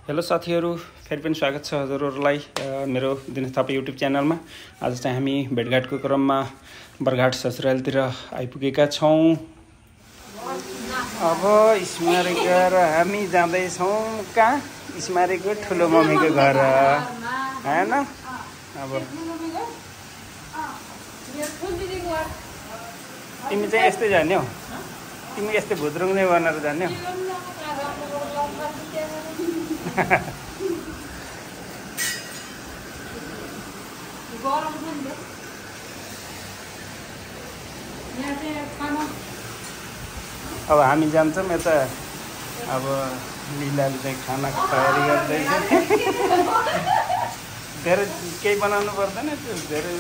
Hello साथीहरू, फेरि पनि स्वागत छ हजुरहरूलाई मेरो दिनेश थापा युट्युब च्यानलमा। आज चाहिँ हामी भेटघाटको क्रममा बरघाट ससुरालीतिर आइपुगेका छौँ। अब स्मारिका र हामी जाँदैछौँ कहाँ? स्मारिको ठुलो मम्मीको घर हैन। अब तिमी चाहिँ यस्तै जाने हो? तिमी यस्तै भुद्रुङ्ने बनाएर जाने हो? अब हामी जान्छौँ यता। अब लिलाले चाहिँ खानाको तयारी गर्दैछ। धेरै केही बनाउनु पर्दैन, त्यो धेरै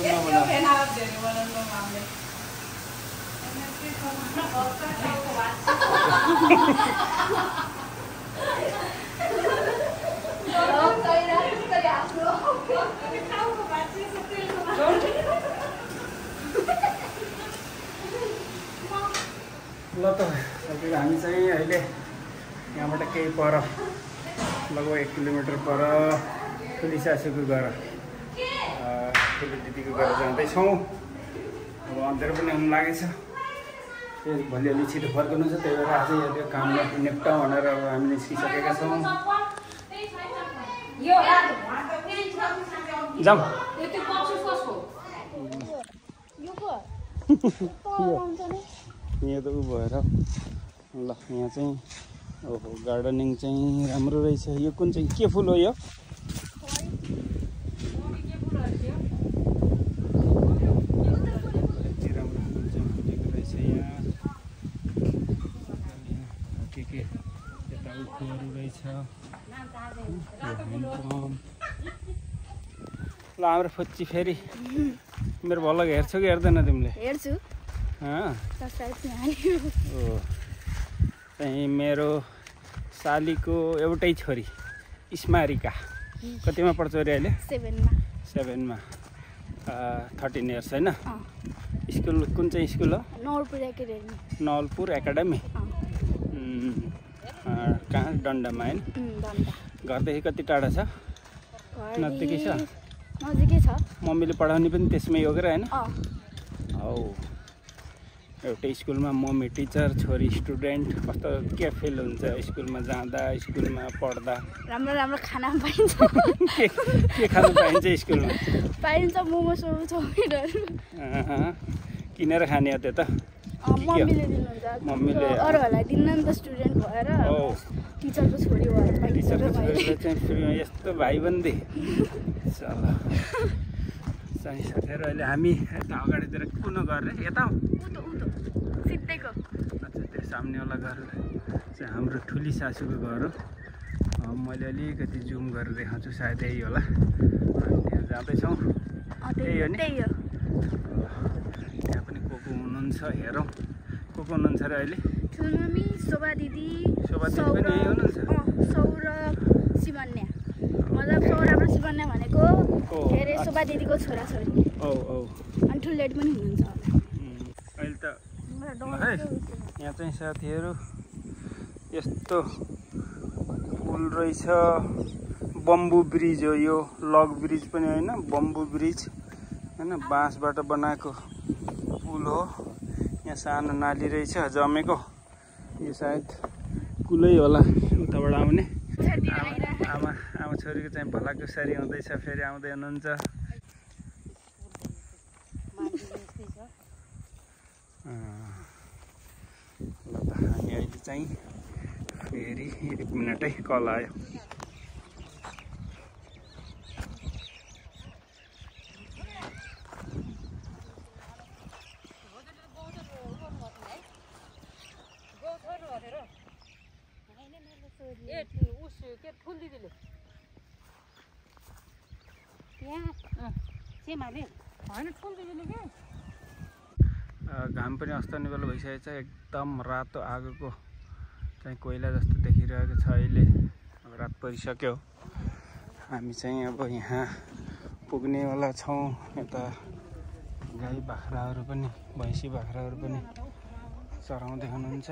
ल त हामी चाहिँ अहिले यहाँबाट केही पर लगभग 1 किलोमिटर पर ठुली सासूको घर, ठुलो दिदीको घर जाँदैछौँ। अब अँध्यारो पनि हुन लागेछ, फेरि भोलि अलि छिटो फर्कनु छ, त्यही भएर आज यो काम निप्टाउँ भनेर अब हामी निस्किसकेका छौँ। जाउँ यहाँ त उ भएर ल। यहाँ चाहिँ ओहो गार्डनिङ चाहिँ राम्रो रहेछ। यो कुन चाहिँ के फुल हो यो? राम्रो फुल चाहिँ फुलेको रहेछ यहाँ। के यता उखुहरू रहेछ। ल हाम्रो फुच्ची फेरि मेरो भ्लग हेर्छौ कि हेर्दैन तिमीले? हेर्छु। चाहिँ मेरो सालीको एउटै छोरी स्मारिका कतिमा पढ्छ अरे अहिले? 7मा 13 इयर्स होइन। स्कुल कुन चाहिँ स्कुल हो? नवलपुर एकाडेमी। कहाँ? डन्डामा होइन? घरदेखि कति टाढा छ? नजिकै छ। मम्मीले पढाउने पनि त्यसमै हो कि होइन? हौ एउटै स्कुलमा मम्मी टिचर, छोरी स्टुडेन्ट। कस्तो के फिल हुन्छ स्कुलमा जाँदा, स्कुलमा पढ्दा? राम्रो राम्रो खाना पाइन्छ। के खानु पाइन्छ स्कुलमा? पाइन्छ मोमो सोमो चाउमिनहरू किनेर खाने हो त्यो त? मम्मीले दिनुहुन्छ। मम्मीले अरूहरूलाई दिन्न नि त, स्टुडेन्ट भएर। टिचरको छोरी भएर टिचरको छोरीले चाहिँ यस्तो भाइबन्दी। चल चाहिँ साथीहरू, अहिले हामी यता अगाडितिर कुन घर रे? यता सिद्धेको। अच्छा, त्यो सामनेवाला घर चाहिँ हाम्रो ठुली सासूको घर हो। मैले अलिकति जुम गरेर देखाउँछु, सायद यही होला। त्यहाँ जाँदैछौँ, त्यही हो नि? त्यहाँ पनि को हुनुहुन्छ हेरौँ। को हुनुहुन्छ र अहिले? ठुलमम्मी, शोभा दिदी पनि यही हुनुहुन्छ? सौरभ, शिवन्या। मतलब सौरभ र शिवन्या भनेको के अरे शोभा दिदीको छोराछोरी। अनि ठुलो ड्याडी पनि हुनुहुन्छ अहिले त। है यहाँ चाहिँ साथीहरू यस्तो पुल रहेछ। बम्बु ब्रिज हो यो, लग ब्रिज पनि होइन, बम्बु ब्रिज होइन, बाँसबाट बनाएको पुल हो। यहाँ सानो नाली रहेछ जमेको, यो सायद कुलै होला उताबाट आउने। आमा छोरीको चाहिँ भलाकुसारी हुँदैछ, फेरि आउँदै हुनुहुन्छ। ल त हामी अहिले चाहिँ फेरि 1 मिनटै कल आयो। घाम पनि अस्ताउने बेला भइसकेको छ। एकदम रातो आगोको चाहिँ कोइला जस्तो देखिरहेको छ अहिले। अब रात परिसक्यो, हामी चाहिँ अब यहाँ पुग्नेवाला छौँ। यता गाई बाख्राहरू पनि, भैँसी बाख्राहरू पनि चराउँदै हुनुहुन्छ।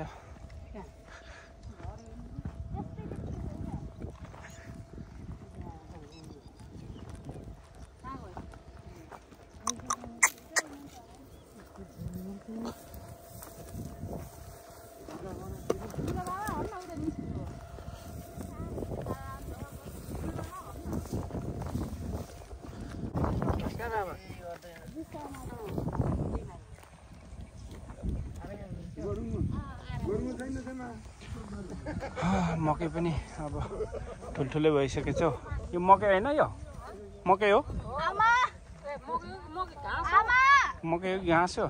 मकै पनि अब ठुल्ठुलै भइसकेछ यो मकै होइन यो मकै हो मकै हो घाँस हो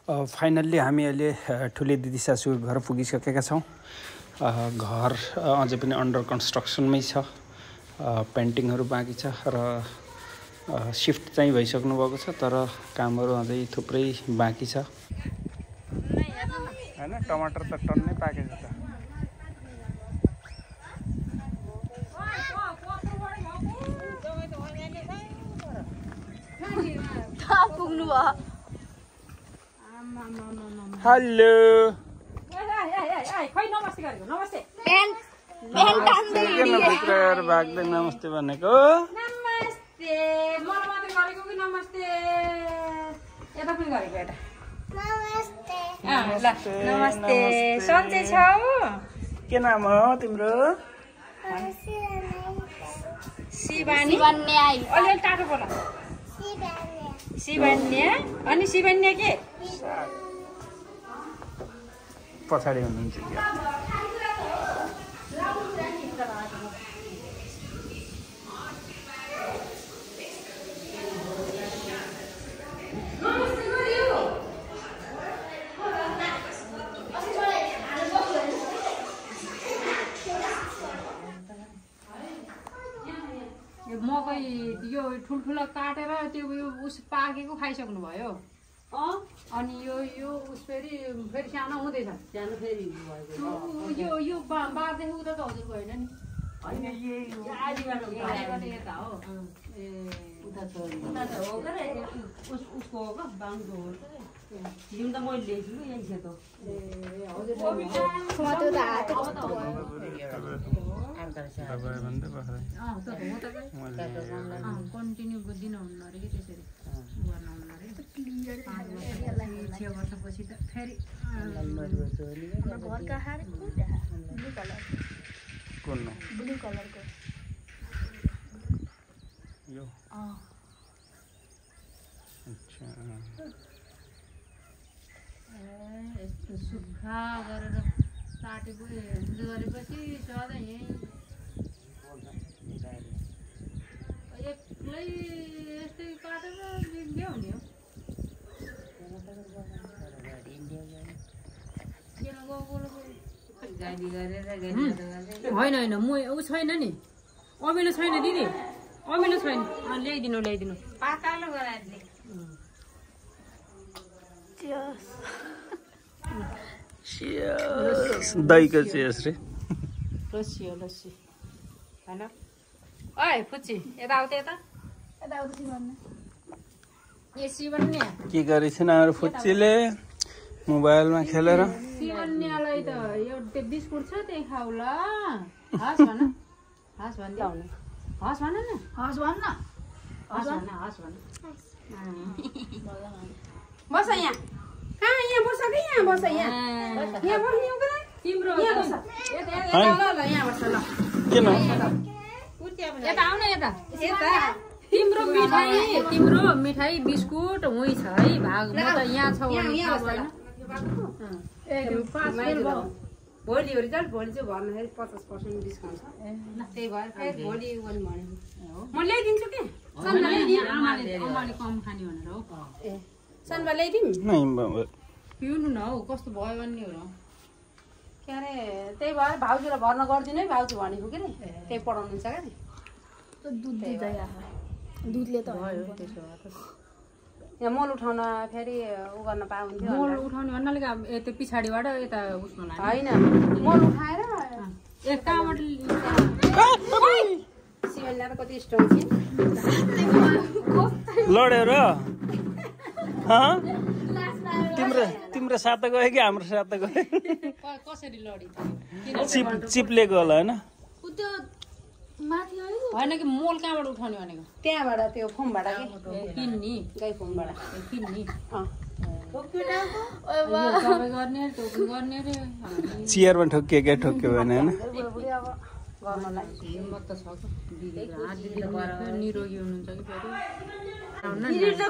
फाइनल्ली हामी अहिले ठुले दिदी सासूको घर पुगिसकेका छौँ घर अझै पनि अन्डर कन्स्ट्रक्सनमै छ पेन्टिङहरू बाँकी छ र शिफ्ट चाहिँ भइसक्नु भएको छ तर कामहरू अझै थुप्रै बाँकी छ हैन टमाटर त टन्नै पाकेको छ पुग्नु भयो हेलो भाग्दै नमस्ते भनेको नमस्ते सन्चै छौ के नाम हो तिम्रो शिवानी अलिअलि टाढो बोल शिवान्या अनि शिवान्या के पछाडि हुनुहुन्छ क्या मकै यो ठुल्ठुलो काटेर त्यो उस पाकेको खाइसक्नु भयो अनि यो उस फेरि सानो हुँदैछ सानो फेरि यो बारदेखि उता त हजुरको होइन नि उसको हो बाङ्गो हो जिम त मैले ल्याइछु यही छ त कन्टिन्यू दिनुहुन्न अरे कि त्यसरी गर्नुहुन्न अरे 6 वर्षपछि त फेरि ब्लू कलरको यो अच्छा यस्तो सुक्खा गरेर काटेको गरेपछि सधैँ यहीँ एक्लै यस्तै काटेर के हुने हो होइन म ऊ छैन नि अमिलो छैन दिदी अमिलो छैन ल्याइदिनु पाकालो गराएर दहीको चियर्स रे लस्सी हो लस्सी होइन ओइ फुच्ची यता आउ त यता ए शिवन्या के गरेछन् हाम्रो फुच्चीले मोबाइलमा खेलेर शिवन्यालाई त एउटा बिस्कुट छ त्यही खाऊ ल हस् भन हस् भन्दै हस् भन न हस् भन्न हस् भन बस यहाँ कहाँ यहाँ बस कि यहाँ बस यहाँ बस्ने हो तिम्रो यहाँ बस ल यहाँ बस ल किन यता आउन यता तिम्रो मिठाई बिस्कुट उही छ है भाग म त यहाँ छ भोलि रिजल्ट भोलि चाहिँ भन्दाखेरि 50% डिस्काउन्ट छ त्यही भएर फेरि भोलि म ल्याइदिन्छु कि आमाले कम खाने भनेर हो ए सन्बा ल्याइदिउँ पिउनु न हौ कस्तो भयो भन्ने हो के अरे त्यही भएर भाउजूलाई भर्ना गरिदिनु है भाउजू भनेको कि त्यही पढाउनुहुन्छ क्या दुधले त भयो त्यसो यहाँ मल उठाउन फेरि उ गर्न पाउँथ्यो मल उठाउने भन्नाले त्यो पछाडिबाट यता उस्नु होइन मल उठाएर एक कहाँबाट शिवन्या त कति स्ट्रङ छ लड्यो र तिम्रो साथ गयो कि हाम्रो साथ गयो कसरी लडी चिप्लेको होला होइन होइन कि मोल कहाँबाट उठाउने भनेको त्यहाँबाट त्यो फोमबाट किन्ने गाई फोमबाट किन्ने चियरमा ठोक्कियो क्या ठोक्यो भने होइन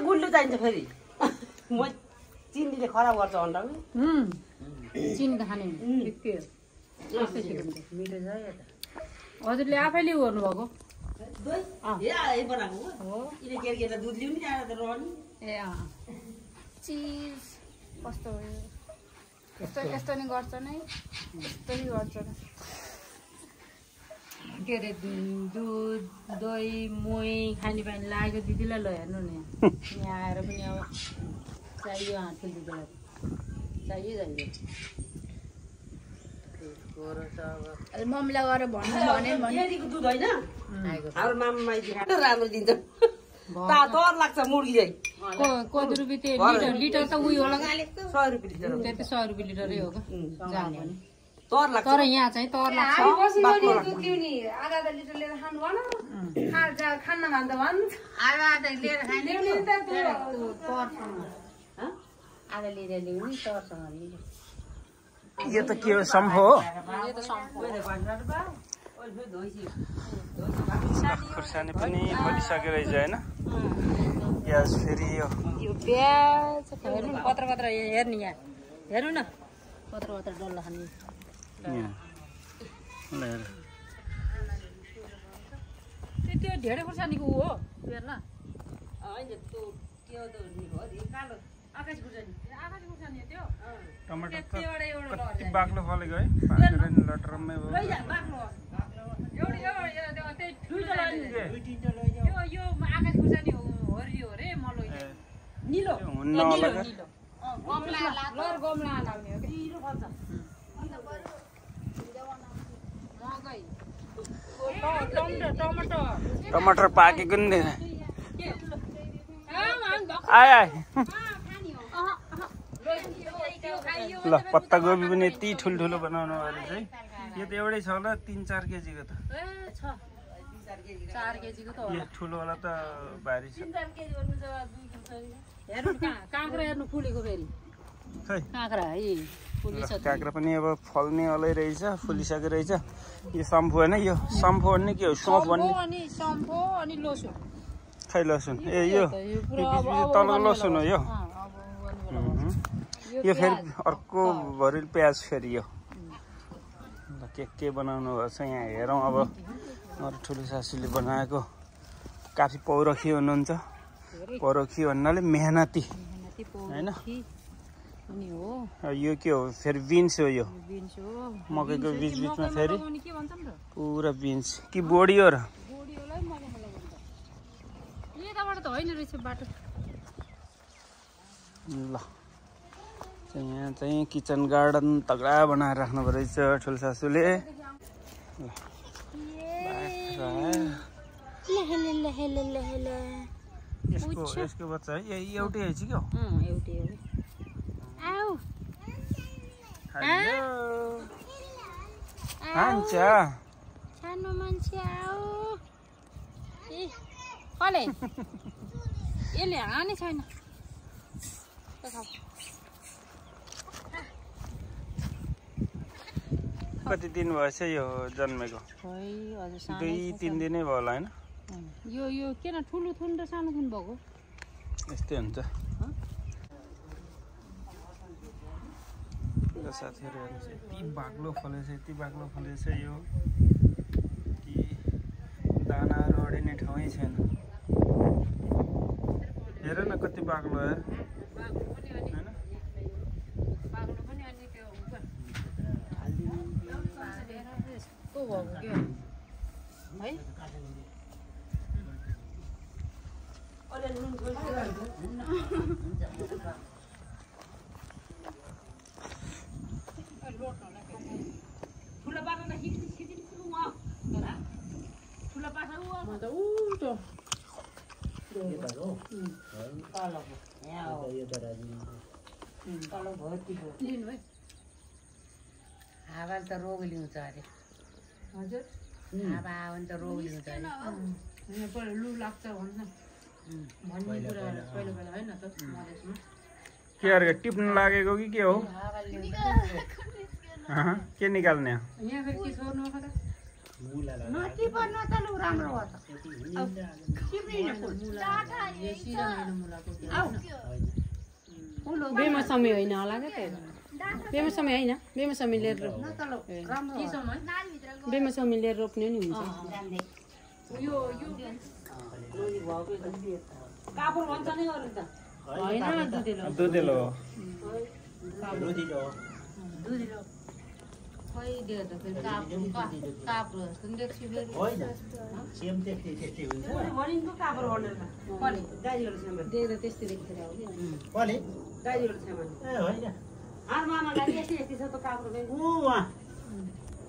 गुल्लो चाहिन्छ फेरि म चिनीले खराब गर्छ अन्डा चिनी त खाने हजुरले आफैले गर्नुभएको चिज कस्तो हो यस्तो नि गर्छ नै यस्तो नि गर्छ के अरे दुध दही मोही खानेपानी लागेको दिदीलाई ल हेर्नु नि यहाँ आएर पनि अब चाहियो हाँसो दिदीलाई चाहियो मम्मीलाई गएर भन्नु डेरीको दुध होइन हाम्रो मामा राम्रो दिन्छ तर लाग्छ मुर्गी चाहिँ कति रुपियाँ लिटर त उयो होला 100 रुपियाँ लिटर त्यति 100 रुपियाँ लिटरै हो जहाँ पनि तर लाग्छ तर यहाँ चाहिँ तर लाग्छ आधा लिटर लिएर खानु भन खान्न भन्छ आधा लिएर खाने आधा लिएर ल्याउने तरसँग लिने यो त के हो सम्फो हो खुर्सानी पनि फलिसकेको रहेछ होइन प्याज फेरि यो प्याज हेर्नु न कत्र कत्र हेर्नु यहाँ हेर्नु न कत्र कत्र डल्ला खाने त्यो ढेँडे खुर्सानीको हो हेर्न आकाश खुर्सानी त्यो टमाटर त कति बाक्लो फलेको है पाकेर नि लटरम्मै भयो यो आकाश खुर्सानी हो रे मलै निलो हुन्न होला गमला लाग्ने हो टमाटर पाकेको नि आए ल पत्तागोबी पनि यति ठुल्ठुलो बनाउनु भयो चाहिँ यो त एउटै छ होला 3-4 केजीको त 4 केजीको त यो ठुलोवाला त भारी छ हेर्नु काँक्रा हेर्नु फुलेको फेरि खै काँक्रा है काँक्रा पनि अब फल्ने वालै रहेछ फुलिसकेको रहेछ यो सम्फो होइन यो सम्फो भन्ने के हो सोफ भन्ने अनि सम्फो अनि लसुन खै लसुन ए यो तलको लसुन हो यो यो फेरि अर्को भरि प्याज फेरि यो के बनाउनु भएको छ यहाँ हेरौँ अब अरू ठुलो सासूले बनाएको काफी पौरखी हुनुहुन्छ पौरखी भन्नाले मेहनती होइन यो के हो फेरि बिन्स हो यो मकैको बिचमा फेरि पुरा बिन्स कि बोडी हो र ल यहाँ चाहिँ किचन गार्डन तगडा बनाएर राख्नु रहेछ ठुलो सासूले यसको बच्चा है एउटै है कि सानो मान्छे आऊ कसले यसले हाने छैन कति दिन भएछ यो जन्मेको 2-3 दिनै भयो होला होइन यो किन ठुलो थुन र सानो थुन भएको यस्तै हुन्छ साथीहरू हेर्नुहोस् यति बाक्लो फलेछ यो कि दानाहरू अडिने ठाउँै छैन हेर न कति बाक्लो हेर हावा त रोग ल्याउँछ अरे हजुर हावा आयो भने त रोग ल्याउँछ अरे पहिला लु लाग्छ भन्छ भन्ने कुरा पहिला होइन त मधेसमा के अरे टिप्न लागेको कि के हो के निकाल्ने हो यहाँ फेरि के छोड्नु पर्छ बेमौसमी होइन होला क्या त्यो बेमौसमी होइन बेमौसमी लिएर बेमौसमी लिएर रोप्ने नि हुन्छ कापुर भन्छ नि अरू त होइन दुधेलो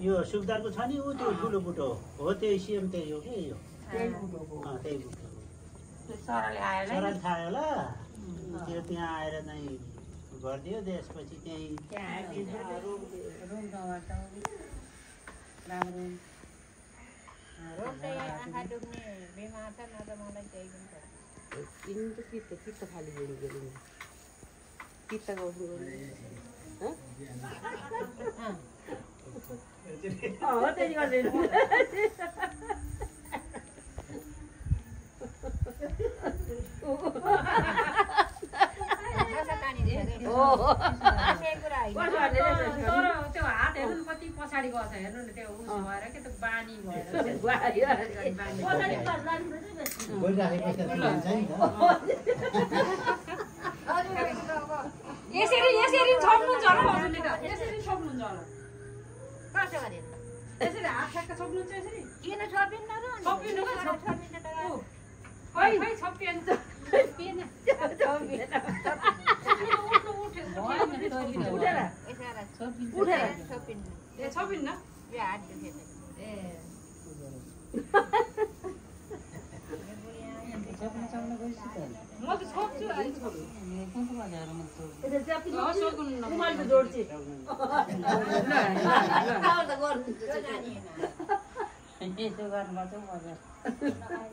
यो सुखदारको छ नि ऊ त्यो ठुलो बुटो हो त्यही सिएम त्यही हो कि यो त्यही बुटो सरल थाहा होला त्यो त्यहाँ आएर नै गरिदियो त्यसपछि त्यही त्यो हात हेर्नु कति पछाडि गछ हेर्नु न त्यो उस भएर के त बानी भएर यसरी यसरी छोप्नुहुन्छ होला हजुरले त यसरी छोप्नुहुन्छ होला कसो गरे यसरी हात ठ्याक्क छोप्नुहुन्छ यसरी किन छोपिन्न र छोपिनु छोपिन्छ त खै खै छोपिएन त छोपिएन छोपिएन छोपिन्न यो हात दुखेन ए म त छोप्छु अलि छोप्छु कुन बजारमा जोड्छु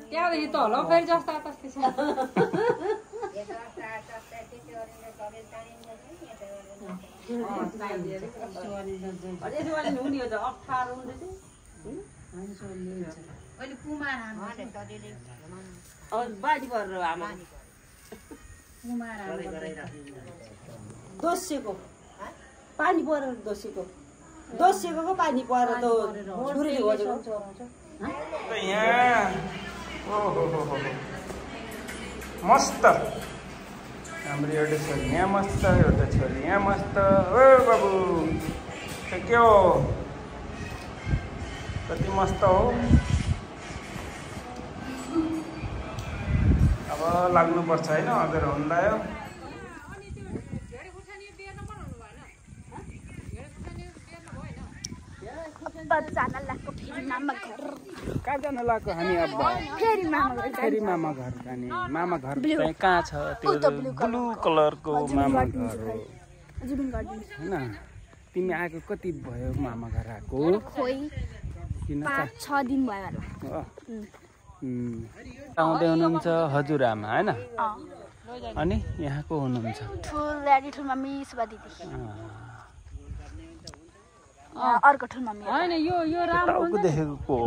त्यहाँदेखि त होला फेरि जस्ता तस्तै छ दोसेको पानी परेर दोसेको दोसेको पानी परेर त मस्त हाम्रो एउटा छोरी यहाँ मस्त एउटा छोरी यहाँ मस्त ओ बाबु के हो कति मस्त हो अब लाग्नुपर्छ होइन हजुर हुँदायो कहाँ जान लाग्यो हामी अब फेरि मामा घर जाने मामा घर चाहिँ कहाँ छ त्यो ब्लू कलरको मामा घर हो होइन तिमी आएको कति भयो मामा घर आएको किन 5-6 दिन भयो आउँदै हुनुहुन्छ हजुरआमा होइन अनि यहाँको हुनुहुन्छ ठुलो मिस दिदी अर्को ठुलो मम्मी हैन यो राम्रो टाउको देखेको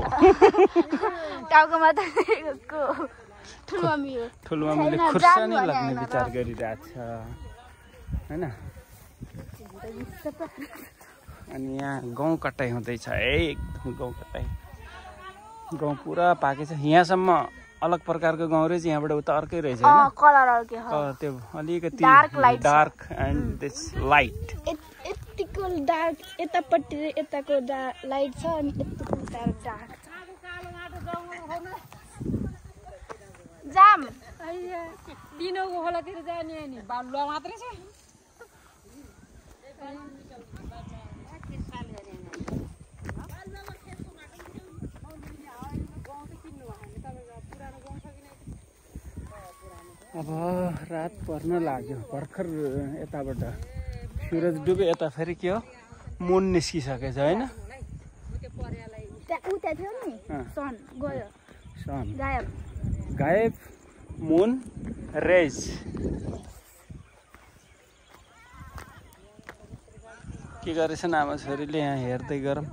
टाउकोमा त देखेको ठुलो मम्मी हो ठुलो मम्मीले खुर्सानी लाग्ने विचार गरिरहेछ हैन अनि यहाँ गाउँ कटाइ हुँदैछ है एकदम गाउँ कटाइ गाउँ पुरा पाकेछ यहाँसम्म अलग प्रकारको गाउँ रहेछ यहाँबाट उता अर्कै रहेछ हैन कलर अर्कै हो त्यो अलिकति डार्क एन्ड दिस लाइट यतिको डार्क यतापट्टि यताको लाइट छ अनि यतिको डार्क छ जाम दिनको खोलातिर जाने नि बालुवा मात्रै छ अब रात पर्न लाग्यो भर्खर यताबाट सुरज डुबे यता फेरि के हो मुन निस्किसकेछ हैन उता थियो नि सन गयो सन गायब मुन रेज के गरेछन् आमा छोरीले यहाँ हेर्दै गरौँ।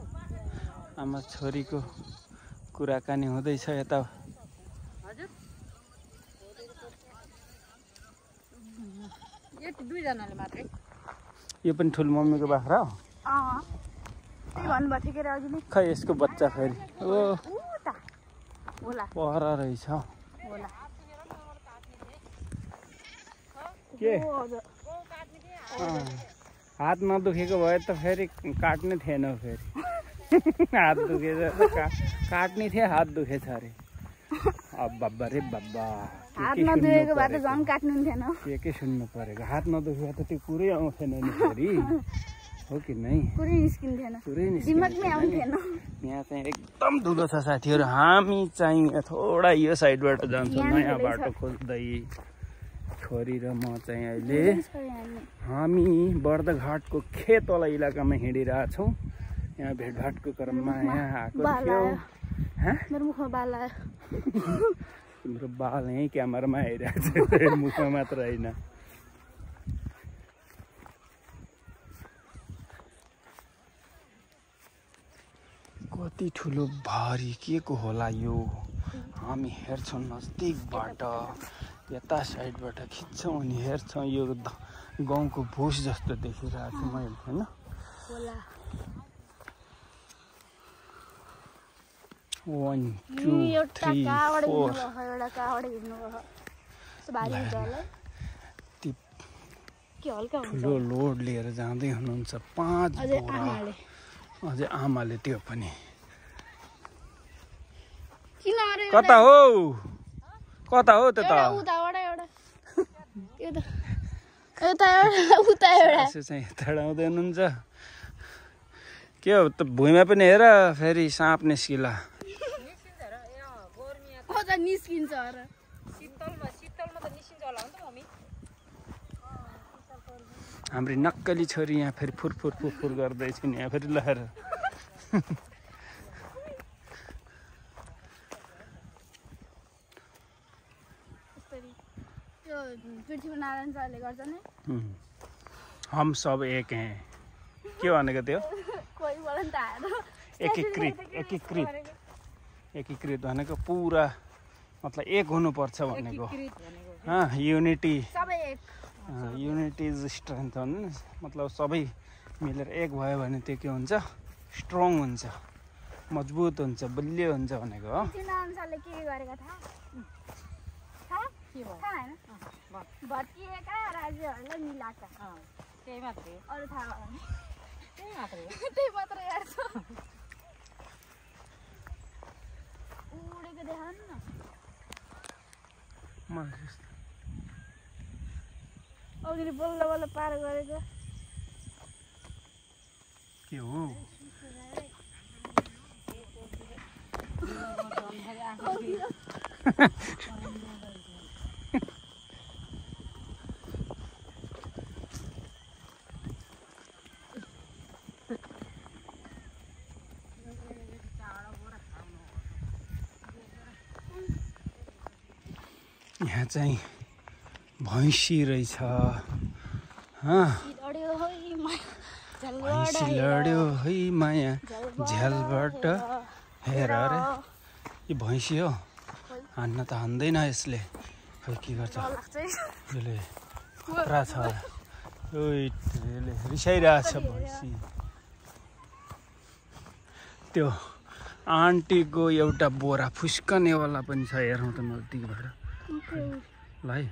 आमा छोरीको कुराकानी हुँदैछ यता। यो पनि ठुलो मम्मीको बाख्रा हो। खै यसको बच्चा फेरि पर रहेछ के हात नदुखेको भए त फेरि काट्ने थिएन। फेरि हात दुखेछ काट्ने थियो, हात दुखेछ अरे। अब बाबा रे बाबा, हात नदुखेको भए त झन् काट्नु थिएन। के सुन्नु परेको, हात नदुखेको त त्यो कुरै आउँथेन नि फेरि, हो कि नै? पुरै निस्किन्थेन, पुरै दिमागमै आउँथेन। यहाँ चाहिँ एकदम धुलो छ साथीहरू। हामी चाहिँ थोडा यो साइडबाट जान्छौँ, नयाँ बाटो खोज्दै। छोरी र म चाहिँ अहिले हामी बर्दघाटको खेतवाला इलाकामा हिँडिरहेछौँ। यहाँ भेटघाटको क्रममा यहाँ आएको थियो। मेरो मुखमा बाल आयो। तिम्रो बाल यहीँ क्यामेरामा आइरहेको छ, मुखमा मात्र होइन। कति ठुलो भारी के को होला यो? हामी हेर्छौँ नजिकबाट, यता साइडबाट खिच्छौँ अनि हेर्छौँ। यो गाउँको भुस जस्तो देखिरहेको छु मैले, होइन? One, two, three, four. ठुलो लोड लिएर जाँदै हुनुहुन्छ 5 बोरा। अझै आमाले त्यो पनि। कता हो कता हो त्यो त? यसो चाहिँ यताडाउँदै हुनुहुन्छ। के हो त भुइँमा पनि हेर, फेरि साँप निस्किला। निस्किन्छ हाम्रो नक्कली छोरी यहाँ फेरि फुरफुर फुरफुर गर्दैछन् यहाँ फेरि लहर। पृथ्वीनारायण सरले गर्छ नि, हम सब एक हैं। के भनेको त्यो? कोही बोल्न त आएन। एकीकृत एकीकृत एकीकृत भनेको पुरा मतलब एक हुनुपर्छ भनेको। युनिटी, युनिटी इज स्ट्रेन्थ हो नि। मतलब सबै मिलेर एक भयो भने त्यो के हुन्छ? स्ट्रङ हुन्छ, मजबुत हुन्छ, बलियो हुन्छ भनेको हो। पृथ्वीनारायण के गरेको थाहा? भत्किएका राज्यहरूलाई मिलाएका, त्यही मात्रै। अरू थाहा भएन, त्यही मात्रै हेर्छ। उडेको देखाउनु न। अघि बल्ल बल्ल पार गरेको के हो? यहाँ चाहिँ भैँसी रहेछ। भैँसी लड्यो है माया झ्यालबाट। हेर अरे यो भैँसी हो, हान्न त हान्दैन यसले। खै के गर्छ यसले? खतरा छ, यसले रिसाइरहेछ भैँसी। त्यो आन्टीको एउटा बोरा फुस्कनेवाला पनि छ, हेरौँ त नजिकबाट। ल है,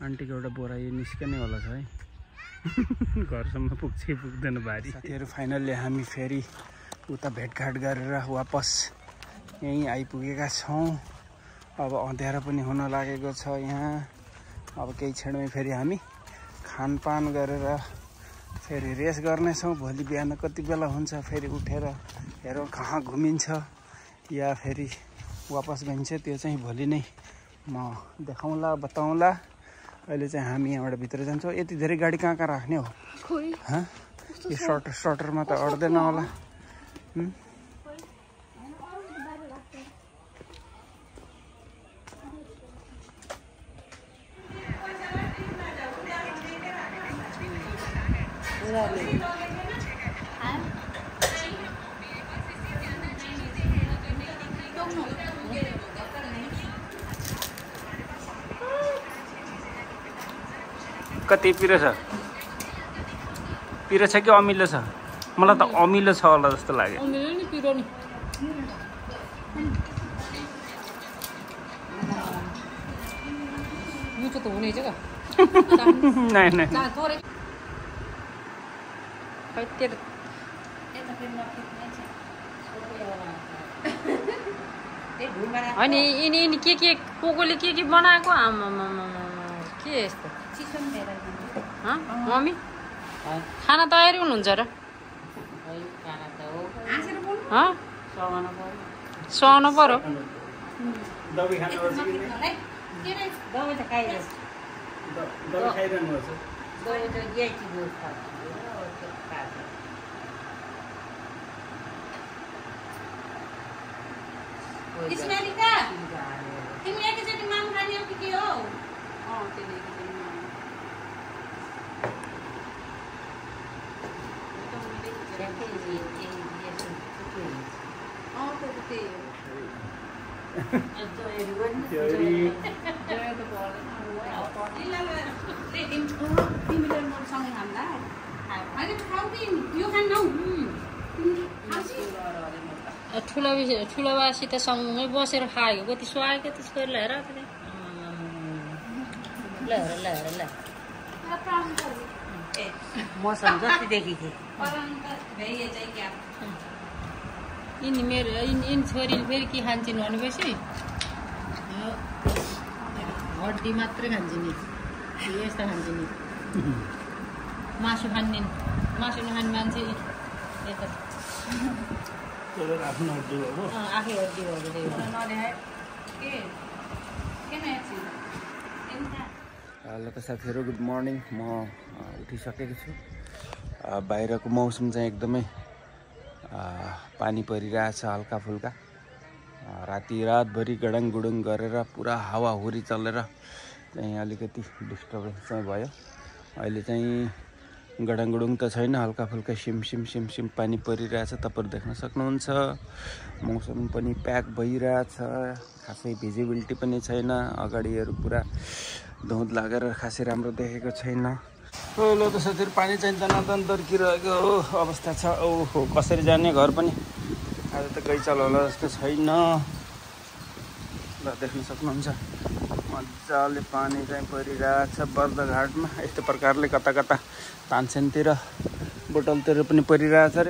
आन्टीको एउटा बोरा यो निस्कनेवाला छ है। घरसम्म पुग्छ कि पुग्दैन भारी। साथीहरू फाइनल्ली हामी फेरि उता भेटघाट गरेर वापस यहीँ आइपुगेका छौँ। अब अँध्यारो पनि हुन लागेको छ यहाँ। अब केही क्षणमै फेरि हामी खानपान गरेर फेरि रेस्ट गर्नेछौँ। भोलि बिहान कति बेला हुन्छ फेरि उठेर हेरौँ कहाँ घुमिन्छ या फेरि वापस गइन्छ, त्यो चाहिँ भोलि नै म देखाउँला बताउँला। अहिले चाहिँ हामी यहाँबाट भित्र जान्छौँ। यति धेरै गाडी कहाँ कहाँ राख्ने हो? यो सर्टरमा त अट्दैन होला। कति पिरो छ? पिरो छ कि अमिलो छ? मलाई त अमिलो छ होला जस्तो लाग्यो। अमिलो नि पिरो नि। मिठो त हुने चाहिँ नै नै होइन यिनी के कोकोले के बनाएको आमामा के यस्तो मम्मी खाना तयारी हुनुहुन्छ र सुहाउनु पर्यो तिमी एकैचोटि माम खाने हो कि के हो? ठुलो बासित सँगै बसेर खाएको कति सुहाएको त्यो छोरीलाई हेर ल मसँग जति देखेको यिनी मेरो यिनी छोरीले फेरि के खान्छन् भनेपछि हड्डी मात्रै खान्छन् नि यस्तो खान्छन् नि मासु खाने मासु नखाने मान्छे यता आफै हड्डी हेलो त साथीहरू, गुड मर्निङ। म उठिसकेको छु। बाहिरको मौसम चाहिँ एकदमै पानी परिरहेछ हल्का फुल्का। रातभरि गडाङ गुडुङ गरेर पुरा हावाहुरी चलेर चाहिँ अलिकति डिस्टर्बेन्स चाहिँ भयो। अहिले चाहिँ गडाङ गुडुङ त छैन, हल्का फुल्का सिम पानी परिरहेछ। तपाईँहरू देख्न सक्नुहुन्छ। मौसम पनि प्याक भइरहेछ, खासै भिजिबिलिटी पनि छैन। अगाडिहरू पुरा धुँध लागेर खासै राम्रो देखेको छैन। ल त साथीहरू, पानी चाहिँ दनादन दर्किरहेको अवस्था छ। ओहो, कसरी जाने घर पनि आज त गइचाल होला जस्तो छैन। ल देख्न सक्नुहुन्छ मजाले पानी चाहिँ परिरहेछ बर्दघाटमा। यस्तो प्रकारले कता कता तानसेनतिर बोटलतिर पनि परिरहेछ अरे।